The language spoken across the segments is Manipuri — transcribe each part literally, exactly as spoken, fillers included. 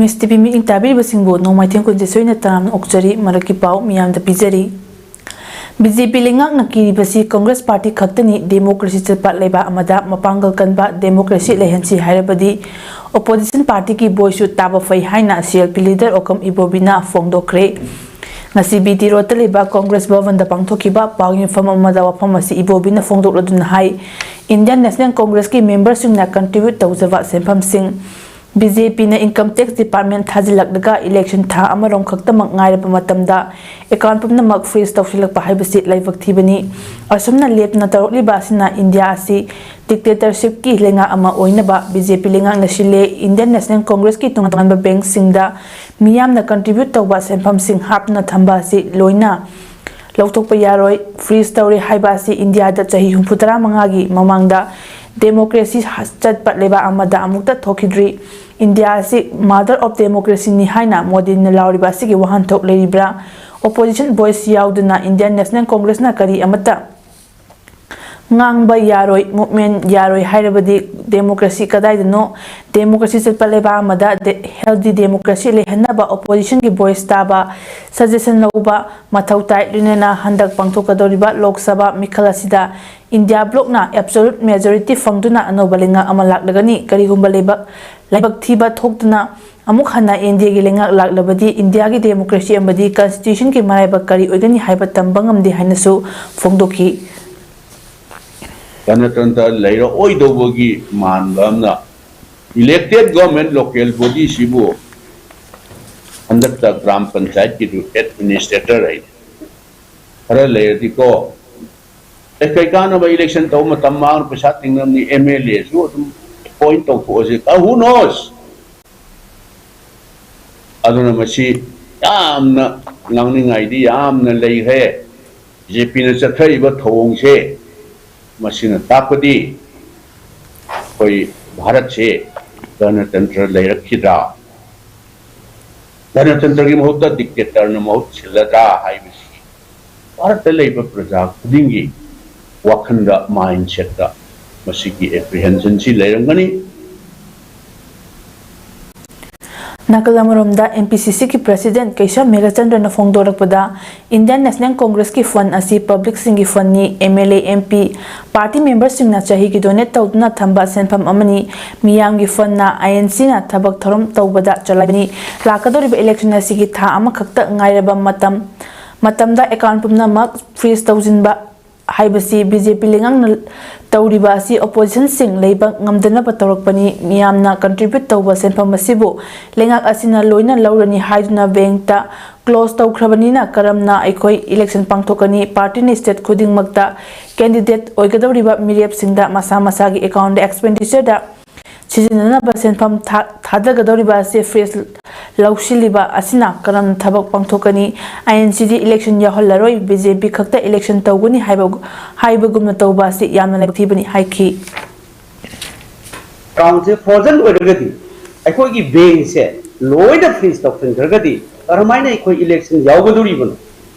ꯃꯤꯁ ꯇꯤ ꯚꯤ ꯃꯤꯠꯌꯦꯡ ꯇꯥꯕꯤꯔꯤꯕꯁꯤꯡꯕꯨ ꯅꯣꯡꯃꯥꯏꯊꯦꯝ ꯀꯨꯟꯖꯦꯁꯣꯏꯅ ꯇꯔꯥꯝꯅ ꯑꯣꯛꯆꯔꯤ꯫ ꯃꯔꯛꯀꯤ ꯄꯥꯎ ꯃꯤꯌꯥꯝꯗ ꯄꯤꯖꯔꯤ꯫ ꯕꯤ ꯖꯦ ꯄꯤ ꯂꯩꯉꯥꯛꯅ ꯀꯤꯔꯤꯕꯁꯤ ꯀꯪꯒ꯭ꯔꯦꯁ ꯄꯥꯔꯇꯤ ꯈꯛꯇꯅꯤ꯫ ꯗꯦꯃꯣꯀ꯭ꯔꯦꯁꯤ ꯆꯠꯄ ꯂꯩꯕꯥꯛ ꯑꯃꯗ ꯃꯄꯥꯡꯒꯜ ꯀꯟꯕ ꯗꯦꯃꯣꯀ꯭ꯔꯦꯁꯤ ꯂꯩꯍꯟꯁꯤ ꯍꯥꯏꯔꯕꯗꯤ ꯑꯣꯄꯣꯖꯤꯁꯟ ꯄꯥꯔꯇꯤꯒꯤ ꯚꯣꯏꯁꯁꯨ ꯇꯥꯕ ꯐꯩ ꯍꯥꯏꯅ ꯁꯤ ꯑꯦꯜ ꯄꯤ ꯂꯤꯗꯔ ꯑꯣꯀꯝ ꯏꯕꯣꯕꯤꯅ ꯐꯣꯡꯗꯣꯛꯈ꯭ꯔꯦ꯫ ꯉꯁꯤ ꯕꯤ ꯇꯤ ꯔꯣꯗꯇ ꯂꯩꯕ ꯀꯪꯒ꯭ꯔꯦꯁ ꯚꯕꯟꯗ ꯄꯥꯡꯊꯣꯛꯈꯤꯕ ꯄꯥꯎ ꯌꯦꯟꯐꯝ ꯑꯃꯗ ꯋꯥꯐꯝ ꯑꯁꯤ ꯏꯕꯣꯕꯤꯅ ꯐꯣꯡꯗꯣꯛꯂꯗꯨꯅ ꯍꯥꯏ, ꯏꯟꯗꯤꯌꯟ ꯅꯦꯁꯅꯦꯜ ꯀꯪꯒ꯭ꯔꯦꯁꯀꯤ ꯃꯦꯝꯕꯔꯁꯤꯡꯅ ꯀꯟꯇ꯭ꯔꯤꯕ꯭ꯌꯨꯠ ꯇꯧꯖꯕ ꯁꯦꯟꯐꯝꯁꯤꯡ B J P income tax department ꯊꯥꯖꯤꯜꯂꯛꯂꯒ ꯏꯂꯦꯛꯁꯟ ꯊꯥ ꯑꯃꯔꯣꯝ ꯈꯛꯇꯃꯛ ꯉꯥꯏꯔꯕ ꯃꯇꯝꯗ ꯑꯦꯀꯥꯎꯟ ꯄꯨꯝꯅꯃꯛ ꯐ꯭ꯔꯤꯖ ꯇꯧꯁꯤꯜꯂꯛꯄ ꯍꯥꯏꯕꯁꯤ ꯂꯥꯏꯕꯛ ꯊꯤꯕꯅꯤ꯫ ꯑꯁꯨꯝꯅ ꯂꯦꯞꯇꯅ ꯇꯧꯔꯛꯂꯤꯕ ꯑꯁꯤꯅ ꯏꯟꯗꯤꯌꯥ ꯑꯁꯤ ꯗꯤꯛꯇꯦꯇꯔꯁꯤꯞꯀꯤ ꯂꯩꯉꯥꯛ ꯑꯃ ꯑꯣꯏꯅꯕ ꯕꯤ ꯖꯦ ꯄꯤ ꯂꯩꯉꯥꯛꯅ ꯁꯤꯜꯂꯦ꯫ ꯏꯟꯗꯤꯌꯟ ꯅꯦꯁꯅꯦꯜ ꯀꯪꯒ꯭ꯔꯦꯁꯀꯤ ꯇꯣꯉꯥꯟ ꯇꯣꯉꯥꯟꯕ ꯕꯦꯡꯛꯁꯤꯡꯗ ꯃꯤꯌꯥꯝꯅ ꯀꯟꯇ꯭ꯔꯤꯕ꯭ꯌꯨꯠ ꯇꯧꯕ ꯁꯦꯟꯐꯝꯁꯤꯡ ꯍꯥꯞꯇꯨꯅ ꯊꯝꯕ ꯑꯁꯤ ꯂꯣꯏꯅ ꯂꯧꯊꯣꯛꯄ ꯌꯥꯔꯣꯏ꯫ ꯐ꯭ꯔꯤꯖ ꯇꯧꯔꯦ ꯍꯥꯏꯕ ꯑꯁꯤ ꯏꯟꯗꯤꯌꯥꯗ ꯆꯍꯤ ꯍꯨꯝꯐꯨꯇꯔꯥ ꯃꯉꯥꯒꯤ ꯃꯃꯥꯡꯗ ꯗꯦꯃꯣꯀ꯭ꯔꯦꯁꯤ ꯆꯠꯄ ꯂꯩꯕꯥꯛ ꯑꯃꯗ ꯑꯃꯨꯛꯇ ꯊꯣꯛꯈꯤꯗ꯭ꯔꯤ꯫ ꯏꯟꯗꯤꯌꯥ ꯑꯁꯤ ꯃꯥꯗꯔ ꯑꯣꯐ ꯗꯦꯃꯣꯀ꯭ꯔꯦꯁꯤꯅꯤ ꯍꯥꯏꯅ ꯃꯣꯗꯤꯅ ꯂꯥꯎꯔꯤꯕ ꯑꯁꯤꯒꯤ ꯋꯥꯍꯟꯊꯣꯛ ꯂꯩꯔꯤꯕ꯭ꯔꯥ? ꯑꯣꯄꯣꯖꯤꯁꯟ ꯚꯣꯏꯁ ꯌꯥꯎꯗꯅ ꯏꯟꯗꯤꯌꯟ ꯅꯦꯁꯅꯦꯜ ꯀꯪꯒ꯭ꯔꯦꯁꯅ ꯀꯔꯤ ꯑꯃꯠꯇ ꯉꯥꯡꯕ ꯌꯥꯔꯣꯏ, ꯃꯨꯚꯃꯦꯟ ꯌꯥꯔꯣꯏ ꯍꯥꯏꯔꯕꯗꯤ ꯗꯦꯃꯣꯀ꯭ꯔꯦꯁꯤ ꯀꯗꯥꯏꯗꯅꯣ? ꯗꯦꯃꯣꯀ꯭ꯔꯦꯁꯤ ꯆꯠꯄ ꯂꯩꯕꯥꯛ ꯑꯃꯗ ꯗꯦ-, ꯍꯦꯜꯗꯤ ꯗꯦꯃꯣꯀ꯭ꯔꯦꯁꯤ ꯂꯩꯍꯟꯅꯕ ꯑꯣꯄꯣꯖꯤꯁꯟꯒꯤ ꯚꯣꯏꯁ ꯇꯥꯕ, ꯁꯖꯦꯁꯟ ꯂꯧꯕ ꯃꯊꯧ ꯇꯥꯏ꯫ ꯂꯣꯏꯅꯅ ꯍꯟꯗꯛ ꯄꯥꯡꯊꯣꯛꯀꯗꯧꯔꯤꯕ ꯂꯣꯛ ꯁꯚꯥ ꯃꯤꯈꯜ ꯑꯁꯤꯗ ꯏꯟꯗꯤꯌꯥ ꯕ꯭ꯂꯣꯛꯅ ꯑꯦꯕꯁꯣꯂꯨꯠ ꯃꯦꯖꯣꯔꯤꯇꯤ ꯐꯪꯗꯨꯅ ꯑꯅꯧꯕ ꯂꯩꯉꯥꯛ ꯑꯃ ꯂꯥꯛꯂꯒꯅꯤ꯫ ꯀꯔꯤꯒꯨꯝꯕ ꯂꯩꯕꯥꯛ ꯂꯥꯏꯕꯛ ꯊꯤꯕ ꯊꯣꯛꯇꯨꯅ ꯑꯃꯨꯛ ꯍꯟꯅ ꯑꯦꯟ ꯗꯤ ꯑꯦꯒꯤ ꯂꯩꯉꯥꯛ ꯂꯥꯛꯂꯕꯗꯤ ꯏꯟꯗꯤꯌꯥꯒꯤ ꯗꯦꯃꯣꯀ꯭ꯔꯦꯁꯤ ꯑꯃꯗꯤ ꯀꯟꯁꯇꯤꯇ꯭ꯌꯨꯁꯟꯒꯤ ꯃꯔꯥꯏꯕꯛ ꯀꯔꯤ ꯑꯣꯏꯒꯅꯤ ꯍꯥꯏꯕ ꯇꯝꯕ ꯉꯝꯗꯦ ꯍꯥꯏꯅꯁꯨ ꯐꯣꯡꯗꯣꯛꯈꯤ꯫ ꯒꯅꯇꯟꯇ꯭ꯔ ꯂꯩꯔꯛꯑꯣꯏꯗꯧꯕꯒꯤ ꯃꯥꯟꯕ ꯑꯃꯅ, ꯏꯂꯦꯛꯇꯦꯠ ꯒꯣꯔꯃꯦꯟ ꯂꯣꯀꯦꯜ ꯕꯣꯗꯤꯁꯤꯕꯨ ꯍꯟꯗꯛꯇ ꯒ꯭ꯔꯥꯝ ꯄꯟꯆꯥꯌꯠꯀꯤꯗꯨ ꯑꯦꯗꯃꯤꯅꯤꯁꯇ꯭ꯔꯦꯇꯔ ꯍꯥꯏ ꯈꯔ ꯂꯩꯔꯗꯤꯀꯣ, ꯑꯦ, ꯀꯩ ꯀꯥꯟꯅꯕ ꯏꯂꯦꯛꯁꯟ ꯇꯧꯕ ꯃꯇꯝ ꯃꯥꯡ ꯄꯩꯁꯥ ꯇꯤꯡꯅꯕꯅꯤ, ꯑꯦꯝ ꯑꯦꯜ ꯑꯦꯁꯨ ꯑꯗꯨꯝ ꯑꯦꯄꯣꯏꯟ ꯇꯧꯊꯣꯛꯑꯁꯤ, who knows? ꯑꯗꯨꯅ ꯃꯁꯤ ꯌꯥꯝꯅ ꯉꯥꯡꯅꯤꯡꯉꯥꯏꯗꯤ ꯌꯥꯝꯅ ꯂꯩꯈ꯭ꯔꯦ꯫ ꯕꯤ ꯖꯦ ꯄꯤꯅ ꯆꯠꯊꯔꯤꯕ ꯊꯧꯑꯣꯡꯁꯦ, ꯃꯁꯤꯅ ꯇꯥꯛꯄꯗꯤ ꯑꯩꯈꯣꯏ ꯚꯥꯔꯠꯁꯦ ꯒꯅꯇꯟꯇ꯭ꯔ ꯂꯩꯔꯛꯈꯤꯗ꯭ꯔꯥ, ꯒꯅꯇꯟꯇ꯭ꯔꯒꯤ ꯃꯍꯨꯠꯇ ꯗꯤꯛꯇꯦꯇꯔꯅ ꯃꯍꯨꯠ ꯁꯤꯜꯂꯗ꯭ꯔꯥ ꯍꯥꯏꯕꯁꯤ ꯚꯥꯔꯠꯇ ꯂꯩꯕ ꯄ꯭ꯔꯖꯥ ꯈꯨꯗꯤꯡꯒꯤ ꯋꯥꯈꯜꯗ, ꯃꯥꯏꯟꯁꯦꯠꯇ ꯃꯁꯤꯒꯤ ꯑꯦꯄ꯭ꯔꯤꯍꯦꯟꯁꯟꯁꯤ ꯂꯩꯔꯝꯒꯅꯤ꯫ ꯅꯥꯀꯜ ꯑꯃꯔꯣꯝꯗ, ꯑꯦꯝ ꯄꯤ ꯁꯤ ꯁꯤꯒꯤ ꯄ꯭ꯔꯁꯤꯗꯦꯟꯠ ꯀꯩꯁꯥꯝ ꯃꯦꯘꯆꯟꯗ꯭ꯔꯅ ꯐꯣꯡꯗꯣꯔꯛꯄꯗ, ꯏꯟꯗꯤꯌꯟ ꯅꯦꯁꯅꯦꯜ ꯀꯣꯡꯒ꯭ꯔꯦꯁꯀꯤ ꯐꯟꯗ ꯑꯁꯤ ꯄꯕ꯭ꯂꯤꯛꯁꯤꯡꯒꯤ ꯐꯟꯗꯅꯤ, M L A, M P, party ꯃꯦꯝꯕꯔꯁꯤꯡꯅ ꯆꯍꯤꯒꯤ ꯗꯣꯅꯦꯠ ꯇꯧꯗꯨꯅ ꯊꯝꯕ ꯁꯦꯟꯐꯝ ꯑꯃꯅꯤ, ꯃꯤꯌꯥꯝꯒꯤ ꯐꯟꯗꯅ ꯑꯥꯏ ꯑꯦꯟ ꯁꯤꯅ ꯊꯕꯛ ꯊꯧꯔꯝ ꯇꯧꯕꯗ ꯆꯂꯥꯏꯕꯅꯤ, ꯂꯥꯛꯀꯗꯧꯔꯤꯕ ꯏꯂꯦꯛꯁꯟ ꯑꯁꯤꯒꯤ ꯊꯥ ꯑꯃꯈꯛꯇ ꯉꯥꯏꯔꯕ ꯃꯇꯝ ꯃꯇꯝꯗ ꯑꯦꯀꯥꯎꯟ ꯄꯨꯝꯅꯃꯛ ꯐ꯭ꯔꯤꯖ ꯇꯧꯁꯤꯟꯕ ꯍꯥꯏꯕꯁꯤ ꯕꯤ ꯖꯦ ꯄꯤ ꯂꯩꯉꯥꯛꯅ ꯇꯧꯔꯤꯕ ꯑꯁꯤ ꯑꯣꯄꯣꯖꯤꯁꯟꯁꯤꯡ ꯂꯩꯕ ꯉꯝꯗꯅꯕ ꯇꯧꯔꯛꯄꯅꯤ꯫ ꯃꯤꯌꯥꯝꯅ ꯀꯟꯇ꯭ꯔꯤꯕ꯭ꯌꯨꯠ ꯇꯧꯕ ꯁꯦꯟꯐꯝ ꯑꯁꯤꯕꯨ ꯂꯩꯉꯥꯛ ꯑꯁꯤꯅ ꯂꯣꯏꯅ ꯂꯧꯔꯅꯤ ꯍꯥꯏꯗꯨꯅ ꯕꯦꯡꯛꯇ ꯀ꯭ꯂꯣꯖ ꯇꯧꯈ꯭ꯔꯕꯅꯤꯅ ꯀꯔꯝꯅ ꯑꯩꯈꯣꯏ ꯏꯂꯦꯛꯁꯟ ꯄꯥꯡꯊꯣꯛꯀꯅꯤ? ꯄꯥꯔꯇꯤꯅ ꯁ꯭ꯇꯦꯠ ꯈꯨꯗꯤꯡꯃꯛꯇ ꯀꯦꯟꯗꯤꯗꯦꯠ ꯑꯣꯏꯒꯗꯧꯔꯤꯕ ꯃꯤꯔꯦꯞꯁꯤꯡꯗ ꯃꯁꯥ ꯃꯁꯥꯒꯤ ꯑꯦꯀꯥꯎꯟꯗ ꯑꯦꯛꯁꯄꯦꯟꯗꯤꯆꯔꯗ ꯁꯤꯖꯤꯟꯅꯅꯕ ꯁꯦꯟꯐꯝ ꯊꯥ-, ꯊꯥꯗꯒꯗꯧꯔꯤꯕ ꯑꯁꯤ ꯐ꯭ꯔꯤꯖ ꯂꯧꯁꯤꯜꯂꯤꯕ ꯑꯁꯤꯅ ꯀꯔꯝꯅ ꯊꯕꯛ ꯄꯥꯡꯊꯣꯛꯀꯅꯤ? ꯑꯥꯏ ꯑꯦꯟ ꯁꯤꯗꯤ ꯏꯂꯦꯛꯁꯟ ꯌꯥꯎꯍꯜꯂꯔꯣꯏ, ꯕꯤ ꯖꯦ ꯄꯤ ꯈꯛꯇ ꯏꯂꯦꯛꯁꯟ ꯇꯧꯒꯅꯤ ꯍꯥꯏꯕ, ꯍꯥꯏꯕꯒꯨꯝꯅ ꯇꯧꯕ ꯑꯁꯤ ꯌꯥꯝꯅ ꯂꯥꯏꯕꯛ ꯊꯤꯕꯅꯤ ꯍꯥꯏꯈꯤ꯫ ꯑꯦꯀꯥꯎꯟꯁꯦ ꯐ꯭ꯔꯣꯖꯟ ꯑꯣꯏꯔꯒꯗꯤ ꯑꯩꯈꯣꯏꯒꯤ ꯕꯦꯡꯁꯦ ꯂꯣꯏꯅ ꯐ꯭ꯔꯤꯖ ꯇꯧꯁꯤꯟꯈ꯭ꯔꯒꯗꯤ ꯀꯔꯝꯍꯥꯏꯅ ꯑꯩꯈꯣꯏ ꯏꯂꯦꯛꯁꯟ ꯌꯥꯎꯒꯗꯧꯔꯤꯕꯅꯣ?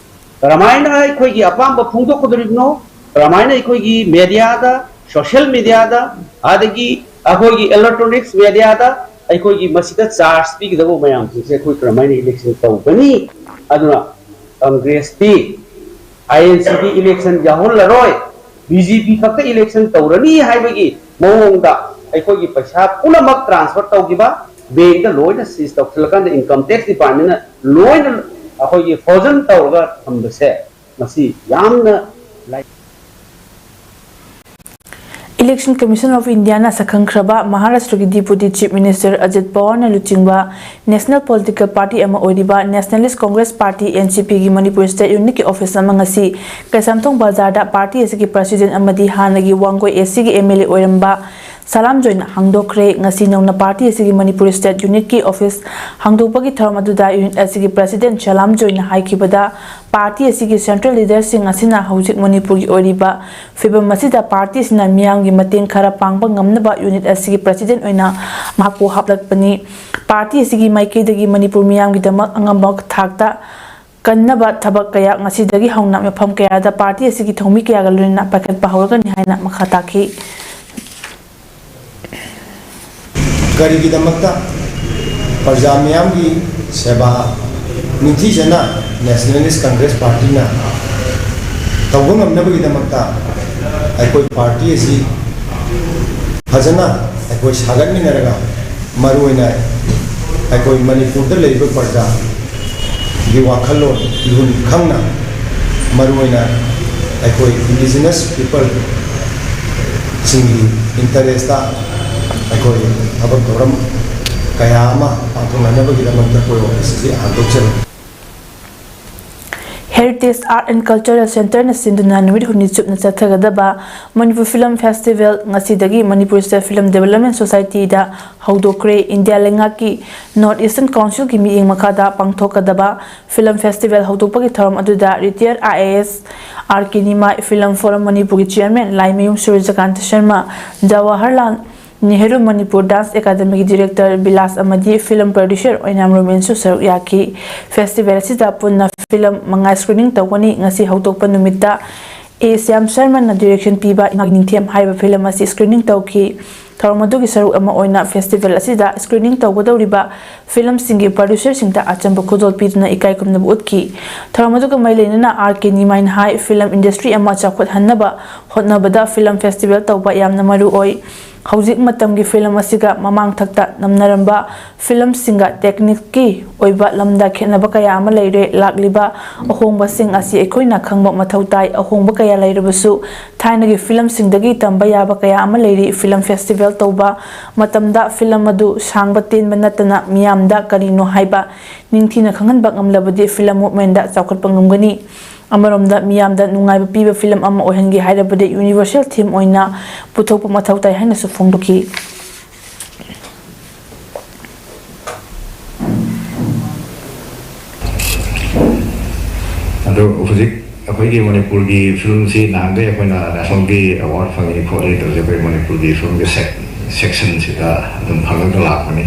ꯀꯔꯝꯍꯥꯏꯅ ꯑꯩꯈꯣꯏꯒꯤ ꯑꯄꯥꯝꯕ ꯐꯣꯡꯗꯣꯛꯀꯗꯧꯔꯤꯕꯅꯣ? ꯀꯔꯝꯍꯥꯏꯅ ꯑꯩꯈꯣꯏꯒꯤ ꯃꯦꯗꯤꯌꯥꯗ, ꯁꯣꯁꯤꯌꯦꯜ ꯃꯦꯗꯤꯌꯥꯗ, ꯑꯗꯒꯤ ꯑꯩꯈꯣꯏꯒꯤ ꯏꯂꯦꯛꯇ꯭ꯔꯣꯅꯤꯛꯁ ꯃꯦꯗꯤꯌꯥꯗ ꯑꯩꯈꯣꯏꯒꯤ ꯃꯁꯤꯗ ꯆꯥꯔꯖ ꯄꯤꯒꯗꯕ ꯃꯌꯥꯝꯁꯤꯡꯁꯦ ꯑꯩꯈꯣꯏ ꯀꯔꯝꯍꯥꯏꯅ ꯏꯂꯦꯛꯁꯟ ꯇꯧꯒꯅꯤ? ꯑꯗꯨꯅ ꯀꯪꯒ꯭ꯔꯦꯁꯇꯤ, ꯑꯥꯏ ꯑꯦꯟ ꯁꯤꯗꯤ ꯏꯂꯦꯛꯁꯟ ꯌꯥꯎꯍꯜꯂꯔꯣꯏ, ꯕꯤ ꯖꯦ ꯄꯤ ꯈꯛꯇ ꯏꯂꯦꯛꯁꯟ ꯇꯧꯔꯅꯤ ꯍꯥꯏꯕꯒꯤ ꯃꯑꯣꯡꯗ ꯑꯩꯈꯣꯏꯒꯤ ꯄꯩꯁꯥ ꯄꯨꯝꯅꯃꯛ ꯇ꯭ꯔꯥꯟꯁꯐꯔ ꯇꯧꯈꯤꯕ, ꯕꯦꯡꯗ ꯂꯣꯏꯅ ꯁꯤꯖ ꯇꯧꯁꯤꯜꯂꯀꯥꯟꯗ ꯏꯟꯀꯝ ꯇꯦꯛꯁ ꯗꯤꯄꯥꯔꯠꯃꯦꯟꯅ ꯂꯣꯏꯅ ꯑꯩꯈꯣꯏꯒꯤ ꯐ꯭ꯔꯣꯖꯟ ꯇꯧꯔꯒ ꯊꯝꯕꯁꯦ, ꯃꯁꯤ ꯌꯥꯝꯅ ꯂꯥꯏ- Election Commission of Indiaꯅ ꯁꯛꯈꯪꯈ꯭ꯔꯕ ꯃꯍꯥꯔꯥꯁꯇ꯭ꯔꯒꯤ ꯗꯤꯄꯨꯇꯤ ꯆꯤꯐ ꯃꯤꯅꯤꯁꯇꯔ ꯑꯖꯤꯠ ꯄꯋꯥꯔꯅ ꯂꯨꯆꯤꯡꯕ ꯅꯦꯁꯅꯦꯜ ꯄꯣꯂꯤꯇꯤꯀꯦꯜ ꯄꯥꯔꯇꯤ ꯑꯃ ꯑꯣꯏꯔꯤꯕ nationalist Congress party, N C ꯄꯤꯒꯤ ꯃꯅꯤꯄꯨꯔ ꯁ꯭ꯇꯦꯠ ꯌꯨꯅꯤꯠꯀꯤ ꯑꯣꯐꯤꯁ ꯑꯃ ꯉꯁꯤ ꯀꯩꯁꯥꯝꯊꯣꯡ ꯕꯖꯥꯔꯗ ꯄꯥꯔꯇꯤ ꯑꯁꯤꯒꯤ ꯄ꯭ꯔꯁꯤꯗꯦꯟꯠ ꯑꯃꯗꯤ ꯍꯥꯟꯅꯒꯤ ꯋꯥꯡꯒꯣꯏ ꯑꯦ ꯁꯤꯒꯤ ꯑꯦꯝ ꯑꯦꯜ ꯑꯦ ꯑꯣꯏꯔꯝꯕ ꯁꯂꯥꯝꯖꯣꯏꯅ ꯍꯥꯡꯗꯣꯛꯈ꯭ꯔꯦ꯫ ꯉꯁꯤ ꯅꯧꯅ ꯄꯥꯔꯇꯤ ꯑꯁꯤꯒꯤ ꯃꯅꯤꯄꯨꯔ ꯁ꯭ꯇꯦꯠ ꯌꯨꯅꯤꯠꯀꯤ ꯑꯣꯐꯤꯁ ꯍꯥꯡꯗꯣꯛꯄꯒꯤ ꯊꯧꯔꯝ ꯑꯗꯨꯗ ꯌꯨꯅꯤꯠ ꯑꯁꯤꯒꯤ ꯄ꯭ꯔꯁꯤꯗꯦꯟꯠ ꯁꯂꯥꯝꯖꯣꯏꯅ ꯍꯥꯏꯈꯤꯕꯗ, ꯄꯥꯔꯇꯤ ꯑꯁꯤꯒꯤ ꯁꯦꯟꯇ꯭ꯔꯦꯜ ꯂꯤꯗꯔꯁꯤꯡ ꯑꯁꯤꯅ ꯍꯧꯖꯤꯛ ꯃꯅꯤꯄꯨꯔꯒꯤ ꯑꯣꯏꯔꯤꯕ ꯐꯤꯕꯝ ꯑꯁꯤꯗ ꯄꯥꯔꯇꯤ ꯑꯁꯤꯅ ꯃꯤꯌꯥꯝꯒꯤ ꯃꯇꯦꯡ ꯈꯔ ꯄꯥꯡꯕ ꯉꯝꯅꯕ ꯌꯨꯅꯤꯠ ꯑꯁꯤꯒꯤ ꯄ꯭ꯔꯁꯤꯗꯦꯟꯠ ꯑꯣꯏꯅ ꯃꯍꯥꯛꯄꯨ ꯍꯥꯞꯂꯛꯄꯅꯤ꯫ ꯄꯥꯔꯇꯤ ꯑꯁꯤꯒꯤ ꯃꯥꯏꯀꯩꯗꯒꯤ ꯃꯅꯤꯄꯨꯔ ꯃꯤꯌꯥꯝꯒꯤꯗꯃꯛ ꯑꯉꯝꯕ ꯊꯥꯛꯇ ꯀꯟꯅꯕ ꯊꯕꯛ ꯀꯌꯥ ꯉꯁꯤꯗꯒꯤ ꯍꯧꯅ ꯃꯐꯝ ꯀꯌꯥꯗ ꯄꯥꯔꯇꯤ ꯑꯁꯤꯒꯤ ꯊꯧꯃꯤ ꯀꯌꯥꯒ ꯂꯣꯏꯅꯅ ꯄꯥꯏꯈꯠꯄ ꯍꯧꯔꯒꯅꯤ ꯍꯥꯏꯅ ꯃꯈꯥ ꯇꯥꯈꯤ꯫ ꯀꯔꯤꯒꯤꯗꯃꯛꯇ ꯄ꯭ꯔꯖꯥ ꯃꯤꯌꯥꯝꯒꯤ ꯁꯦꯕꯥ ꯅꯤꯡꯊꯤꯖꯅ Nationalist Congress Partyꯅ ꯇꯧꯕ ꯉꯝꯅꯕꯒꯤꯗꯃꯛꯇ ꯑꯩꯈꯣꯏ ꯄꯥꯔꯇꯤ ꯑꯁꯤ ꯐꯖꯅ ꯑꯩꯈꯣꯏ ꯁꯥꯒꯠꯃꯤꯟꯅꯔꯒ, ꯃꯔꯨꯑꯣꯏꯅ ꯑꯩꯈꯣꯏ ꯃꯅꯤꯄꯨꯔꯗ ꯂꯩꯔꯤꯕ ꯄ꯭ꯔꯖꯥꯒꯤ ꯋꯥꯈꯜꯂꯣꯟ ꯏꯍꯨꯟ ꯈꯪꯅ, ꯃꯔꯨꯑꯣꯏꯅ ꯑꯩꯈꯣꯏ Indigenous Peopleꯁꯤꯡꯒꯤ interestꯇ ꯑꯩꯈꯣꯏ ꯊꯕꯛ ꯊꯧꯔꯝ ꯀꯌꯥ ꯑꯃ ꯄꯥꯡꯊꯣꯛꯅꯅꯕꯒꯤꯗꯃꯛꯇ ꯑꯩꯈꯣꯏ ꯑꯣꯐꯤꯁ ꯑꯁꯤ ꯍꯥꯡꯗꯣꯛꯆꯔꯤ꯫ Heritage Art and Cultural Centreꯅ ꯁꯤꯟꯗꯨꯅ ꯅꯨꯃꯤꯠ ꯍꯨꯝꯅꯤ ꯆꯨꯞꯅ ꯆꯠꯊꯒꯗꯕ ꯃꯅꯤꯄꯨꯔ Film Festival ꯉꯁꯤꯗꯒꯤ ꯃꯅꯤꯄꯨꯔ State Film Development Societyꯗ ꯍꯧꯗꯣꯛꯈ꯭ꯔꯦ꯫ ꯏꯟꯗꯤꯌꯥ ꯂꯩꯉꯥꯛꯀꯤ North Eastern Councilꯒꯤ ꯃꯤꯠꯌꯦꯡ ꯃꯈꯥꯗ ꯄꯥꯡꯊꯣꯛꯀꯗꯕ Film Festival ꯍꯧꯗꯣꯛꯄꯒꯤ ꯊꯧꯔꯝ ꯑꯗꯨꯗ retired IAS R K Nimai, Film Forum ꯃꯅꯤꯄꯨꯔꯒꯤ Chairman ꯂꯥꯏꯃꯌꯨꯝ ꯁꯨꯔꯖꯀꯥꯟꯇ ꯁꯔꯃ, ꯖꯋꯥꯍꯔꯂꯥꯜ ꯅꯦꯍꯔꯨ ꯃꯅꯤꯄꯨꯔ Dance Academyꯒꯤ Director ꯕꯤꯂꯥꯁ ꯑꯃꯗꯤ Film Producer ꯑꯣꯏꯅꯥꯝ ꯔꯣꯃꯦꯟꯁꯨ ꯁꯔꯨꯛ ꯌꯥꯈꯤ꯫ Festival ꯑꯁꯤꯗ ꯄꯨꯟꯅ film ꯃꯉꯥ screening ꯇꯧꯒꯅꯤ꯫ ꯉꯁꯤ ꯍꯧꯗꯣꯛꯄ ꯅꯨꯃꯤꯠꯇ A ꯁ꯭ꯌꯥꯝ ꯁꯔꯃꯅ direction ꯄꯤꯕ ꯏꯅꯥꯛꯀꯤ ꯅꯤꯡꯊꯦꯝ ꯍꯥꯏꯔꯤꯕ film ꯑꯁꯤ screening ꯇꯧꯈꯤ꯫ ꯊꯧꯔꯝ ꯑꯗꯨꯒꯤ ꯁꯔꯨꯛ ꯑꯃ ꯑꯣꯏꯅ festival ꯑꯁꯤꯗ screening ꯇꯧꯒꯗꯧꯔꯤꯕ filmꯁꯤꯡꯒꯤ producerꯁꯤꯡꯗ ꯑꯆꯝꯕ ꯈꯨꯗꯣꯜ ꯄꯤꯗꯨꯅ ꯏꯀꯥꯏ ꯈꯨꯝꯅꯕ ꯎꯠꯈꯤ꯫ ꯊꯧꯔꯝ ꯑꯗꯨꯒ ꯃꯔꯤ ꯂꯩꯅꯅ R K ꯅꯤꯃꯥꯏꯅ ꯍꯥꯏ, film industry ꯑꯃ ꯆꯥꯎꯈꯠꯍꯟꯅꯕ ꯍꯣꯠꯅꯕꯗ film festival ꯇꯧꯕ ꯌꯥꯝꯅ ꯃꯔꯨ ꯑꯣꯏ꯫ ꯍꯧꯖꯤꯛ ꯃꯇꯝꯒꯤ film ꯑꯁꯤꯒ ꯃꯃꯥꯡ ꯊꯛꯇ ꯅꯝꯅꯔꯝꯕ filmꯁꯤꯡꯒ techniqueꯀꯤ ꯑꯣꯏꯕ ꯂꯝꯗ ꯈꯦꯠꯅꯕ ꯀꯌꯥ ꯑꯃ ꯂꯩꯔꯦ꯫ ꯂꯥꯛꯂꯤꯕ ꯑꯍꯣꯡꯕꯁꯤꯡ ꯑꯁꯤ ꯑꯩꯈꯣꯏꯅ ꯈꯪꯕ ꯃꯊꯧ ꯇꯥꯏ꯫ ꯑꯍꯣꯡꯕ ꯀꯌꯥ ꯂꯩꯔꯕꯁꯨ ꯊꯥꯏꯅꯒꯤ filmꯁꯤꯡꯗꯒꯤ ꯇꯝꯕ ꯌꯥꯕ ꯀꯌꯥ ꯑꯃ ꯂꯩꯔꯤ꯫ Film festival ꯇꯧꯕ ꯃꯇꯝꯗ film ꯑꯗꯨ ꯁꯥꯡꯕ ꯇꯦꯟꯕ ꯅꯠꯇꯅ ꯃꯤꯌꯥꯝꯗ ꯀꯔꯤꯅꯣ ꯍꯥꯏꯕ ꯅꯤꯡꯊꯤꯅ ꯈꯪꯍꯟꯕ ꯉꯝꯂꯕꯗꯤ film movementꯗ ꯆꯥꯎꯈꯠꯄ ꯉꯝꯒꯅꯤ꯫ ꯑꯃꯔꯣꯝꯗ ꯃꯤꯌꯥꯝꯗ ꯅꯨꯡꯉꯥꯏꯕ ꯄꯤꯕ film ꯑꯃ ꯑꯣꯏꯍꯟꯒꯦ ꯍꯥꯏꯔꯕꯗꯤ universal theme ꯑꯣꯏꯅ ꯄꯨꯊꯣꯛꯄ ꯃꯊꯧ ꯇꯥꯏ ꯍꯥꯏꯅꯁꯨ ꯐꯣꯡꯗꯣꯛꯈꯤ꯫ ꯑꯗꯣ ꯍꯧꯖꯤꯛ ꯑꯩꯈꯣꯏꯒꯤ ꯃꯅꯤꯄꯨꯔꯒꯤ filmꯁꯤ ꯅꯍꯥꯟꯈꯩ ꯑꯩꯈꯣꯏꯅ nationalꯒꯤ award ꯐꯪꯉꯤ ꯈꯣꯠꯂꯤ ꯇꯧꯔꯤꯁꯦ ꯑꯩꯈꯣꯏ ꯃꯅꯤꯄꯨꯔꯒꯤ filmꯒꯤ sec- sectionꯁꯤꯗ ꯑꯗꯨꯝ ꯐꯪꯉꯒ ꯂꯥꯛꯄꯅꯤ꯫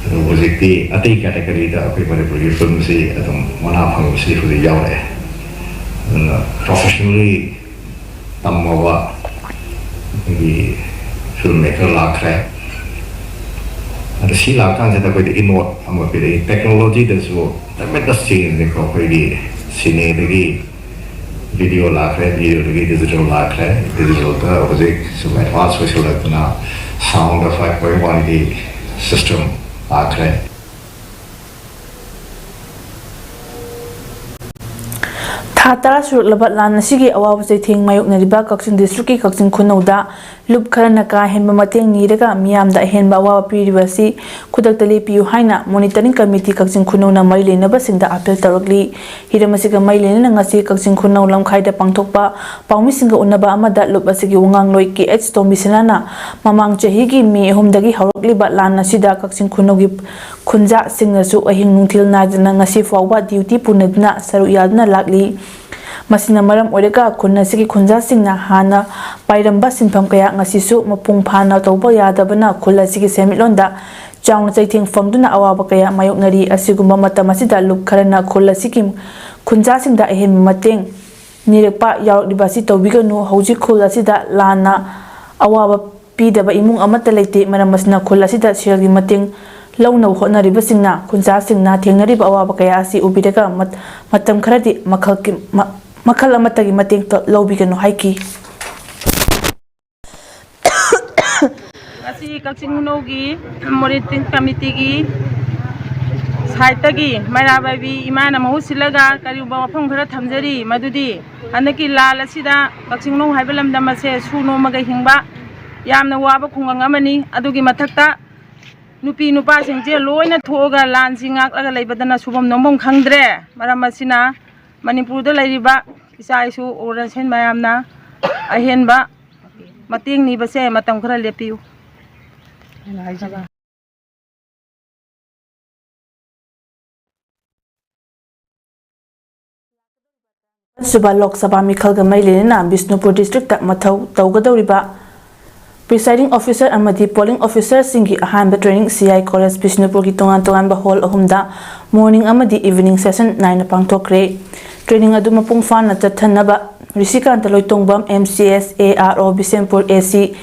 ꯑꯗꯣ ꯍꯧꯖꯤꯛꯇꯤ ꯑꯇꯩ categoryꯗ ꯑꯩꯈꯣꯏ ꯃꯅꯤꯄꯨꯔꯒꯤ filmꯁꯤ ꯑꯗꯨꯝ ꯃꯅꯥ ꯐꯪꯕꯁꯤ ꯍꯧꯖꯤꯛ ꯌꯥꯎꯔꯛꯑꯦ꯫ ꯑꯗꯨꯅ professionally ꯇꯝꯃꯕ ꯑꯩꯈꯣꯏꯒꯤ film maker ꯂꯥꯛꯈ꯭ꯔꯦ꯫ ꯑꯗ ꯁꯤ ꯂꯥꯛꯀꯥꯟꯁꯤꯗ ꯑꯩꯈꯣꯏꯗ ꯏꯅꯣꯠ ꯑꯃ ꯄꯤꯔꯛꯏ꯫ ꯇꯦꯛꯅꯣꯂꯣꯖꯤꯗꯁꯨ tremendous change ꯅꯤꯀꯣ꯫ ꯑꯩꯈꯣꯏꯒꯤ ꯁꯤꯅꯦꯗꯒꯤ ꯚꯤꯗꯤꯑꯣ ꯂꯥꯛꯈ꯭ꯔꯦ, ꯚꯤꯗꯤꯑꯣꯗꯒꯤ ꯗꯤꯖꯤꯇꯦꯜ ꯂꯥꯛꯈ꯭ꯔꯦ, ꯗꯤꯖꯤꯇꯦꯜꯗ ꯍꯧꯖꯤꯛ ꯁꯨꯝ advance ꯑꯣꯏꯁꯤꯜꯂꯛꯇꯅ sound five point one ꯒꯤ system ꯂꯥꯛꯈ꯭ꯔꯦ꯫ ꯊꯥ ꯇꯔꯥ ꯁꯨꯔꯛꯂꯕ ꯂꯥꯟ ꯑꯁꯤꯒꯤ ꯑꯋꯥꯕ ꯆꯩꯊꯦꯡ ꯃꯥꯌꯣꯛꯅꯔꯤꯕ ꯀꯛꯆꯤꯡ district ꯀꯤ ꯀꯛꯆꯤꯡ ꯈꯨꯅꯧꯗ ꯂꯨꯞ ꯈꯔꯅ ꯀꯥ ꯍꯦꯟꯕ ꯃꯇꯦꯡ ꯅꯤꯔꯒ ꯃꯤꯌꯥꯝꯗ ꯑꯍꯦꯟꯕ ꯑꯋꯥꯕ ꯄꯤꯔꯤꯕ ꯑꯁꯤ ꯈꯨꯗꯛꯇ ꯂꯦꯞꯄꯤꯌꯨ ꯍꯥꯏꯅ Monitoring Committee ꯀꯛꯆꯤꯡ ꯈꯨꯅꯧꯅ ꯃꯔꯤ ꯂꯩꯅꯕꯁꯤꯡꯗ ꯑꯥꯄꯤꯜ ꯇꯧꯔꯛꯂꯤ꯫ ꯍꯤꯔꯝ ꯑꯁꯤꯒ ꯃꯔꯤ ꯂꯩꯅꯅ ꯉꯁꯤ ꯀꯛꯆꯤꯡ ꯈꯨꯅꯧ ꯂꯝꯈꯥꯏꯗ ꯄꯥꯡꯊꯣꯛꯄ ꯄꯥꯎꯃꯤꯁꯤꯡꯒ ꯎꯅꯕ ꯑꯃꯗ ꯂꯨꯞ ꯑꯁꯤꯒꯤ ꯋꯥꯉꯥꯡꯂꯣꯏ ꯀꯦ ꯑꯩꯆ ꯇꯣꯝꯕꯤꯁꯅꯥꯅ ꯃꯃꯥꯡ ꯆꯍꯤꯒꯤ ꯃꯦ ꯑꯍꯨꯝꯗꯒꯤ ꯍꯧꯔꯛꯂꯤꯕ ꯂꯥꯟ ꯑꯁꯤꯗ ꯀꯛꯆꯤꯡ ꯈꯨꯅꯧꯒꯤ ꯈꯨꯟꯖꯥꯁꯤꯡꯅꯁꯨ ꯑꯍꯤꯡ ꯅꯨꯡꯊꯤꯜ ꯅꯥꯏꯗꯅ ꯉꯁꯤ ꯐꯥꯎꯕ duty ꯄꯨꯅꯗꯨꯅ ꯁꯔꯨꯛ ꯌꯥꯗꯨꯅ ꯂꯥꯛꯂꯤ꯫ ꯃꯁꯤꯅ ꯃꯔꯝ ꯑꯣꯏꯔꯒ ꯈꯨꯟ ꯑꯁꯤꯒꯤ ꯈꯨꯟꯖꯥꯁꯤꯡꯅ ꯍꯥꯟꯅ ꯄꯥꯏꯔꯝꯕ ꯁꯤꯟꯐꯝ ꯀꯌꯥ ꯉꯁꯤꯁꯨ ꯃꯄꯨꯡ ꯐꯥꯅ ꯇꯧꯕ ꯌꯥꯗꯕꯅ ꯈꯨꯜ ꯑꯁꯤꯒꯤ ꯁꯦꯟꯃꯤꯠꯂꯣꯟꯗ ꯆꯥꯎꯅ ꯆꯩꯊꯦꯡ ꯐꯪꯗꯨꯅ ꯑꯋꯥꯕ ꯀꯌꯥ ꯃꯥꯌꯣꯛꯅꯔꯤ꯫ ꯑꯁꯤꯒꯨꯝꯕ ꯃꯇꯝ ꯑꯁꯤꯗ ꯂꯨꯞ ꯈꯔꯅ ꯈꯨꯜ ꯑꯁꯤꯒꯤ ꯈꯨꯟꯖꯥꯁꯤꯡꯗ ꯑꯍꯦꯟꯕ ꯃꯇꯦꯡ ꯅꯤꯔꯛꯄ ꯌꯥꯎꯔꯛꯂꯤꯕ ꯑꯁꯤ ꯇꯧꯕꯤꯒꯅꯨ꯫ ꯍꯧꯖꯤꯛ ꯈꯨꯜ ꯑꯁꯤꯗ ꯂꯥꯟꯅ ꯑꯋꯥꯕ ꯄꯤꯗꯕ ꯏꯃꯨꯡ ꯑꯃꯠꯇ ꯂꯩꯇꯦ꯫ ꯃꯔꯝ ꯑꯁꯤꯅ ꯈꯨꯜ ꯑꯁꯤꯗ ꯁꯦꯜꯒꯤ ꯃꯇꯦꯡ ꯂꯧꯅꯕ ꯍꯣꯠꯅꯔꯤꯕꯁꯤꯡꯅ ꯈꯨꯟꯖꯥꯁꯤꯡꯅ ꯊꯦꯡꯅꯔꯤꯕ ꯑꯋꯥꯕ ꯀꯌꯥ ꯑꯁꯤ ꯎꯕꯤꯔꯒ ꯃꯠ-, ꯃꯇꯝ ꯈꯔꯗꯤ ꯃꯈꯜꯒꯤ, ꯃ-, ꯃꯈꯜ ꯑꯃꯠꯇꯒꯤ ꯃꯇꯦꯡ ꯇ-, ꯂꯧꯕꯤꯒꯅꯨ ꯍꯥꯏꯈꯤ꯫ ꯉꯁꯤ ꯀꯛꯆꯤꯡ ꯈꯨꯅꯧꯒꯤ Monitoring Committee ꯒꯤ side ꯇꯒꯤ ꯃꯩꯔꯥ ꯄꯥꯏꯕꯤ ꯏꯃꯥꯅ ꯃꯍꯨꯠ ꯁꯤꯜꯂꯒ ꯀꯔꯤꯒꯨꯝꯕ ꯋꯥꯐꯝ ꯈꯔ ꯊꯝꯖꯔꯤ, ꯃꯗꯨꯗꯤ ꯍꯟꯗꯛꯀꯤ ꯂꯥꯟ ꯑꯁꯤꯗ ꯀꯛꯆꯤꯡ ꯈꯨꯅꯧ ꯍꯥꯏꯕ ꯂꯝꯗꯝ ꯑꯁꯦ ꯁꯨ ꯅꯣꯝꯃꯒ ꯍꯤꯡꯕ ꯌꯥꯝꯅ ꯋꯥꯕ ꯈꯨꯡꯒꯪ ꯑꯃꯅꯤ꯫ ꯑꯗꯨꯒꯤ ꯃꯊꯛꯇ ꯅꯨꯄꯤ ꯅꯨꯄꯥꯁꯤꯡꯁꯦ ꯂꯣꯏꯅ ꯊꯣꯛꯑꯒ ꯂꯥꯟꯁꯤ ꯉꯥꯛꯂꯒ ꯂꯩꯕꯗꯅ ꯁꯨꯐꯝ ꯅꯣꯝꯐꯝ ꯈꯪꯗ꯭ꯔꯦ꯫ ꯃꯔꯝ ꯑꯁꯤꯅ ꯃꯅꯤꯄꯨꯔꯗ ꯂꯩꯔꯤꯕ ꯏꯆꯥ ꯏꯁꯨ organization ꯃꯌꯥꯝꯅ ꯑꯍꯦꯟꯕ ꯃꯇꯦꯡ ꯅꯤꯕꯁꯦ ꯃꯇꯝ ꯈꯔ ꯂꯦꯞꯄꯤꯌꯨ꯫ ꯁꯨꯕ ꯂꯣꯛ ꯁꯚꯥ ꯃꯤꯈꯜꯒ ꯃꯔꯤ ꯂꯩꯅꯅ ꯕꯤꯁꯅꯨꯄꯨꯔ district ꯇ ꯃꯊꯧ ꯇꯧꯒꯗꯧꯔꯤꯕ presiding officer ꯑꯃꯗꯤ polling officer ꯁꯤꯡꯒꯤ ꯑꯍꯥꯟꯕ training C I College ꯕꯤꯁꯅꯨꯄꯨꯔꯒꯤ ꯇꯣꯉꯥꯟ ꯇꯣꯉꯥꯟꯕ hall ꯑꯍꯨꯝꯗ morning ꯑꯃꯗꯤ evening session ꯅꯥꯏꯅ ꯄꯥꯡꯊꯣꯛꯈ꯭ꯔꯦ꯫ Training ꯑꯗꯨ ꯃꯄꯨꯡ ꯐꯥꯅ ꯆꯠꯊꯅꯕ ꯔꯤꯁꯤꯀꯥꯟꯇ ꯂꯣꯏꯇꯣꯡꯕꯝ, M C S, A R O Bishnupur, A C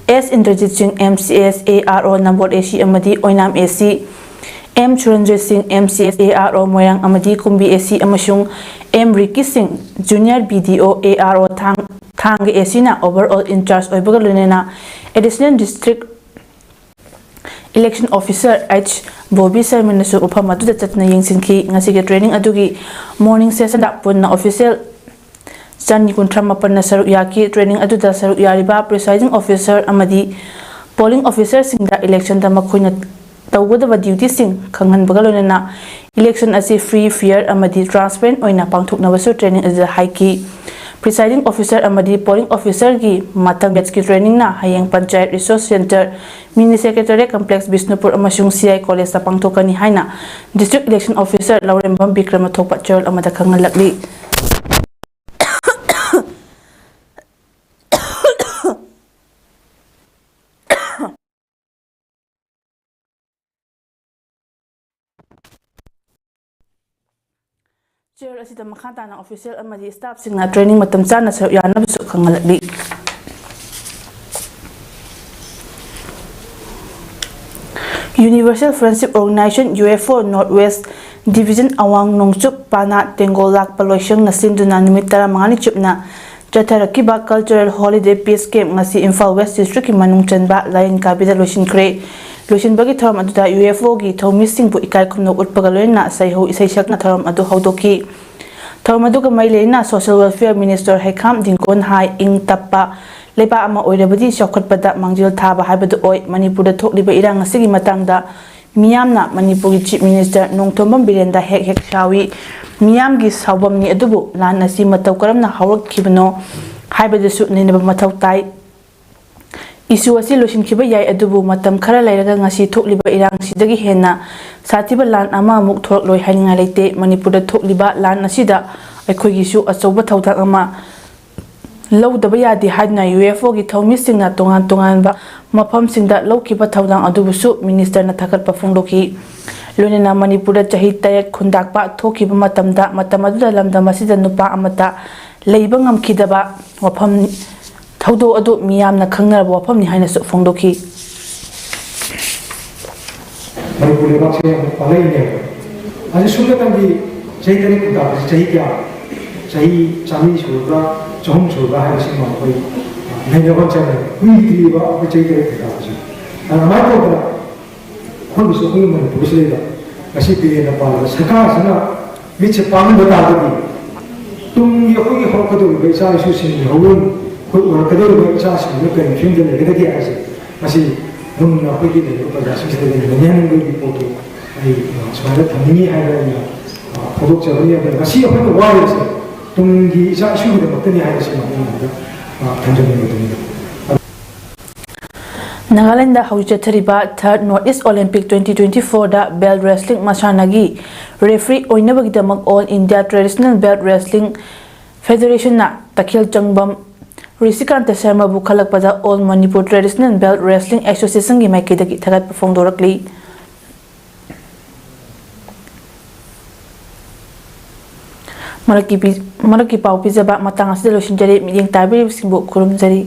ꯑꯦꯁ ꯏꯟꯗ꯭ꯔꯖꯤꯠ ꯁꯤꯡ, M C S A R ꯑꯣ ꯅꯝꯕꯣꯜ ꯑꯦ ꯁꯤ ꯑꯃꯗꯤ ꯑꯣꯏꯅꯥꯝ ꯑꯦ ꯁꯤ, ꯑꯦꯝ ꯁꯨꯔꯦꯟꯗ꯭ꯔ ꯁꯤꯡ, M C S A R ꯑꯣ ꯃꯣꯏꯔꯥꯡ ꯑꯃꯗꯤ ꯀꯨꯝꯕꯤ ꯑꯦ ꯁꯤ, ꯑꯃꯁꯨꯡ ꯑꯦꯝ ꯔꯤꯀꯤ ꯁꯤꯡ, ꯖꯨꯅꯤꯌꯔ ꯕꯤ ꯗꯤ ꯑꯣ ꯑꯦ ꯑꯥꯔ ꯑꯣ ꯊꯥꯡ-, ꯊꯥꯡꯒ ꯑꯦ ꯁꯤꯅ overall in charge ꯑꯣꯏꯕꯒ ꯂꯣꯏꯅꯅ Additional District Election Officer H Bobi ꯁꯔꯃꯅꯁꯨ ꯃꯐꯝ ꯑꯗꯨꯗ ꯆꯠꯇꯨꯅ ꯌꯦꯡꯁꯤꯟꯈꯤ꯫ ꯉꯁꯤꯒꯤ training ꯑꯗꯨꯒꯤ morning sessionꯗ ꯄꯨꯟꯅ official ꯆꯅꯤ ꯀꯨꯟꯊ꯭ꯔꯥ ꯃꯥꯄꯟꯅ ꯁꯔꯨꯛ ꯌꯥꯈꯤ꯫ Training ꯑꯗꯨꯗ ꯁꯔꯨꯛ ꯌꯥꯔꯤꯕ presiding officer ꯑꯃꯗꯤ polling officerꯁꯤꯡꯗ electionꯗ ꯃꯈꯣꯏꯅ ꯇꯧꯒꯗꯕ dutyꯁꯤꯡ ꯈꯪꯍꯟꯕꯒ ꯂꯣꯏꯅꯅ election ꯑꯁꯤ free, fair ꯑꯃꯗꯤ transparent ꯑꯣꯏꯅ ꯄꯥꯡꯊꯣꯛꯅꯕꯁꯨ training ꯑꯗꯨꯗ ꯍꯥꯏꯈꯤ꯫ Presiding officer ꯑꯃꯗꯤ polling officerꯒꯤ ꯃꯊꯪ batchꯀꯤ trainingꯅ ꯍꯌꯦꯡ Panchayat Resource Centre, Mini Secretariat Complex, Bishnupur ꯑꯃꯁꯨꯡ ꯁꯤ ꯑꯥꯏ ꯀꯣꯂꯦꯖꯇ ꯄꯥꯡꯊꯣꯛꯀꯅꯤ ꯍꯥꯏꯅ District Election Officer ꯂꯧꯔꯦꯝꯕꯝ ꯕꯤꯀ꯭ꯔꯃ ꯊꯣꯛꯄ ꯆꯦꯔꯣꯜ ꯑꯃꯗ ꯈꯪꯍꯜꯂꯛꯂꯤ꯫ ꯆꯦꯔꯣꯜ ꯑꯁꯤꯗ ꯃꯈꯥ ꯇꯥꯅ official ꯑꯃꯗꯤ staffꯁꯤꯡꯅ training ꯃꯇꯝ ꯆꯥꯅ ꯁꯔꯨꯛ ꯌꯥꯅꯕꯁꯨ ꯈꯪꯍꯜꯂꯛꯂꯤ꯫ Universal Friendship Organization, U F O, North West Division ꯑꯋꯥꯡ ꯅꯣꯡꯆꯨꯞ ꯄꯥꯅꯥ ꯇꯦꯡꯒꯣꯜ ꯂꯥꯛꯄ ꯂꯣꯏꯁꯪꯅ ꯁꯤꯟꯗꯨꯅ ꯅꯨꯃꯤꯠ ꯇꯔꯥꯃꯉꯥꯅꯤ ꯆꯨꯞꯅ ꯆꯠꯊꯔꯛꯈꯤꯕ Cultural Holiday Peace Camp ꯉꯁꯤ ꯏꯝꯐꯥꯜ West Districtꯀꯤ ꯃꯅꯨꯡ ꯆꯟꯕ ꯂꯥꯏꯌꯟ ꯀꯥꯕꯤꯗ ꯂꯣꯏꯁꯤꯟꯈ꯭ꯔꯦ꯫ ꯂꯣꯏꯁꯤꯟꯕꯒꯤ ꯊꯧꯔꯝ ꯑꯗꯨꯗ ꯌꯨ ꯑꯦꯐ ꯑꯣꯒꯤ ꯊꯧꯃꯤꯁꯤꯡꯕꯨ ꯏꯀꯥꯏ ꯈꯨꯝꯅꯕ ꯎꯠꯄꯒ ꯂꯣꯏꯅꯅ ꯁꯩꯍꯧ ꯏꯁꯩ ꯁꯛꯅ ꯊꯧꯔꯝ ꯑꯗꯨ ꯍꯧꯗꯣꯛꯈꯤ꯫ ꯊꯧꯔꯝ ꯑꯗꯨꯒ ꯃꯔꯤ ꯂꯩꯅꯅ Social Welfare Minister ꯍꯩꯈꯥꯝ ꯗꯤꯡꯒꯣꯟ ꯍꯥꯏ, ꯏꯪ ꯇꯞꯄ ꯂꯩꯕꯥꯛ ꯑꯃ ꯑꯣꯏꯔꯕꯗꯤ ꯆꯥꯎꯈꯠꯄꯗ ꯃꯥꯡꯖꯤꯜ ꯊꯥꯕ ꯍꯥꯏꯕꯗꯨ ꯑꯣꯏ꯫ ꯃꯅꯤꯄꯨꯔꯗ ꯊꯣꯛꯂꯤꯕ ꯏꯔꯥꯡ ꯑꯁꯤꯒꯤ ꯃꯇꯥꯡꯗ ꯃꯤꯌꯥꯝꯅ ꯃꯅꯤꯄꯨꯔꯒꯤ Chief Minister ꯅꯣꯡꯊꯣꯝꯕꯝ ꯕꯤꯔꯦꯟꯗ ꯍꯦꯛ ꯍꯦꯛ ꯁꯥꯎꯏ꯫ ꯃꯤꯌꯥꯝꯒꯤ ꯁꯥꯎꯐꯝꯅꯤ, ꯑꯗꯨꯕꯨ ꯂꯥꯟ ꯑꯁꯤ ꯃꯇꯧ ꯀꯔꯝꯅ ꯍꯧꯔꯛꯈꯤꯕꯅꯣ ꯍꯥꯏꯕꯗꯨꯁꯨ ꯅꯩꯅꯕ ꯃꯊꯧ ꯇꯥꯏ꯫ Issue ꯑꯁꯤ ꯂꯣꯏꯁꯤꯟꯈꯤꯕ ꯌꯥꯏ, ꯑꯗꯨꯕꯨ ꯃꯇꯝ ꯈꯔ ꯂꯩꯔꯒ ꯉꯁꯤ ꯊꯣꯛꯂꯤꯕ ꯏꯔꯥꯡꯁꯤꯗꯒꯤ ꯍꯦꯟꯅ ꯁꯥꯊꯤꯕ ꯂꯥꯟ ꯑꯃ ꯑꯃꯨꯛ ꯊꯣꯔꯛꯂꯣꯏ ꯍꯥꯏꯅꯤꯡꯉꯥꯏ ꯂꯩꯇꯦ꯫ ꯃꯅꯤꯄꯨꯔꯗ ꯊꯣꯛꯂꯤꯕ ꯂꯥꯟ ꯑꯁꯤꯗ ꯑꯩꯈꯣꯏꯒꯤꯁꯨ ꯑꯆꯧꯕ ꯊꯧꯗꯥꯡ ꯑꯃ ꯂꯧꯗꯕ ꯌꯥꯗꯦ ꯍꯥꯏꯗꯨꯅ ꯌꯨ ꯑꯦꯐ ꯑꯣꯒꯤ ꯊꯧꯃꯤꯁꯤꯡꯅ ꯇꯣꯉꯥꯟ ꯇꯣꯉꯥꯟꯕ ꯃꯐꯝꯁꯤꯡꯗ ꯂꯧꯈꯤꯕ ꯊꯧꯗꯥꯡ ꯑꯗꯨꯕꯨꯁꯨ Ministerꯅ ꯊꯥꯒꯠꯄ ꯐꯣꯡꯗꯣꯛꯈꯤ꯫ ꯂꯣꯏꯅꯅ ꯃꯅꯤꯄꯨꯔꯗ ꯆꯍꯤ ꯇꯔꯦꯠ ꯈꯨꯟꯗꯥꯛꯄ ꯊꯣꯛꯈꯤꯕ ꯃꯇꯝꯗ, ꯃꯇꯝ ꯑꯗꯨꯗ ꯂꯝꯗꯝ ꯑꯁꯤꯗ ꯅꯨꯄꯥ ꯑꯃꯠꯇ ꯂꯩꯕ ꯉꯝꯈꯤꯗꯕ ꯋꯥꯐꯝ ꯊꯧꯗꯣꯛ ꯑꯗꯨ ꯃꯤꯌꯥꯝꯅ ꯈꯪꯅꯔꯕ ꯋꯥꯐꯝꯅꯤ ꯍꯥꯏꯅꯁꯨ ꯐꯣꯡꯗꯣꯛꯈꯤ꯫ ꯃꯅꯤꯄꯨꯔ ꯂꯩꯕꯥꯛꯁꯦ ꯌꯥꯝꯅ ꯄꯥꯂꯛꯏꯅꯦꯕ꯫ ꯑꯗꯨ ꯁꯨꯞꯅꯇꯪꯒꯤ ꯆꯍꯤ ꯇꯔꯦꯠ ꯈꯨꯟꯇꯥꯛꯄꯁꯤ ꯆꯍꯤ ꯀꯌꯥ, ꯆꯍꯤ ꯆꯥꯝꯃꯔꯤ ꯁꯨꯔꯕ꯭ꯔꯥ, ꯆꯍꯨꯝ ꯁꯨꯔꯕ꯭ꯔꯥ ꯍꯥꯏꯕꯁꯤꯃ ꯑꯩꯈꯣꯏ ꯅꯩꯅꯕ ꯑꯃ ꯆꯪꯉꯦ꯫ ꯀꯨꯏꯗ꯭ꯔꯤꯕ ꯑꯩꯈꯣꯏ ꯆꯍꯤ ꯇꯔꯦꯠ ꯈꯨꯟꯇꯥꯛꯄꯁꯤ꯫ ꯑꯗꯨꯃꯥꯏꯅ ꯇꯧꯗꯅ ꯑꯩꯈꯣꯏꯒꯤꯁꯨ ꯑꯩꯈꯣꯏꯒꯤ ꯃꯅꯤꯄꯨꯔꯁꯤꯗꯩꯗ ꯉꯁꯤ ꯕꯤꯔꯦꯟꯅ ꯄꯥꯜꯂꯤꯕ ꯁꯔꯀꯥꯔꯁꯤꯅ ꯃꯤꯠꯁꯦ ꯄꯥꯡꯍꯟꯕ ꯇꯥꯔꯒꯗꯤ ꯇꯨꯡꯒꯤ ꯑꯩꯈꯣꯏꯒꯤ ꯍꯧꯔꯛꯀꯗꯧꯔꯤꯕ ꯏꯆꯥ ꯏꯁꯨꯁꯤꯡꯒꯤ ꯍꯧꯔꯣꯟ ꯑꯩꯈꯣꯏ ꯑꯣꯏꯔꯛꯀꯗꯧꯔꯤꯕ ꯏꯆꯥꯁꯤꯡꯗꯨꯅ ꯀꯔꯤ ꯐꯤꯕꯝꯗ ꯂꯩꯒꯗꯒꯦ ꯍꯥꯏꯕꯁꯦ ꯃꯁꯤ ꯅꯧꯅ ꯑꯩꯈꯣꯏꯒꯤ ꯂꯩꯔꯤꯕ ꯄ꯭ꯔꯖꯥꯁꯤꯡꯁꯤꯗ ꯂꯩꯍꯟꯅꯤꯡꯕꯒꯤ ꯄꯣꯠꯇꯨ ꯑꯩ ꯁꯨꯃꯥꯏꯅ ꯊꯝꯅꯤꯡꯉꯤ ꯍꯥꯏꯕ ꯑꯩꯅ ꯐꯣꯡꯗꯣꯛꯆꯕꯅꯤ꯫ ꯑꯗꯨꯅ ꯉꯁꯤ ꯑꯩꯈꯣꯏꯅ ꯋꯥꯔꯤꯕꯁꯦ ꯇꯨꯡꯒꯤ ꯏꯆꯥ ꯏꯁꯨꯒꯤꯗꯃꯛꯇꯅꯤ ꯍꯥꯏꯕꯁꯤꯃ ꯑꯩꯅ ꯍꯟꯗꯛ ꯊꯝꯖꯅꯤꯡꯕꯗꯨꯅꯤ꯫ ꯅꯥꯒꯥꯂꯦꯟꯗ ꯍꯧꯖꯤꯛ ꯆꯠꯊꯔꯤꯕ Third North East Olympic twenty twenty fourꯗ belt wrestling ꯃꯁꯥꯟꯅꯒꯤ referee ꯑꯣꯏꯅꯕꯒꯤꯗꯃꯛ All India Traditional Belt Wrestling Federationꯅ ꯇꯈꯦꯜ ꯆꯪꯕꯝ ꯔꯤꯁꯤꯀꯥꯟꯇ ꯁꯔꯃꯕꯨ ꯈꯜꯂꯛꯄꯗ All Manipur Traditional Belt Wrestling Associationꯒꯤ ꯃꯥꯏꯀꯩꯗꯒꯤ ꯊꯥꯒꯠꯄ ꯐꯣꯡꯗꯣꯔꯛꯂꯤ꯫ ꯃꯔꯛꯀꯤ ꯄꯤ-, ꯃꯔꯛꯀꯤ ꯄꯥꯎ ꯄꯤꯖꯕ ꯃꯇꯥꯡ ꯑꯁꯤꯗ ꯂꯣꯏꯁꯤꯟꯖꯔꯦ꯫ ꯃꯤꯠꯌꯦꯡ ꯇꯥꯕꯤꯔꯤꯕꯁꯤꯡꯕꯨ ꯈꯨꯔꯨꯝꯖꯔꯤ꯫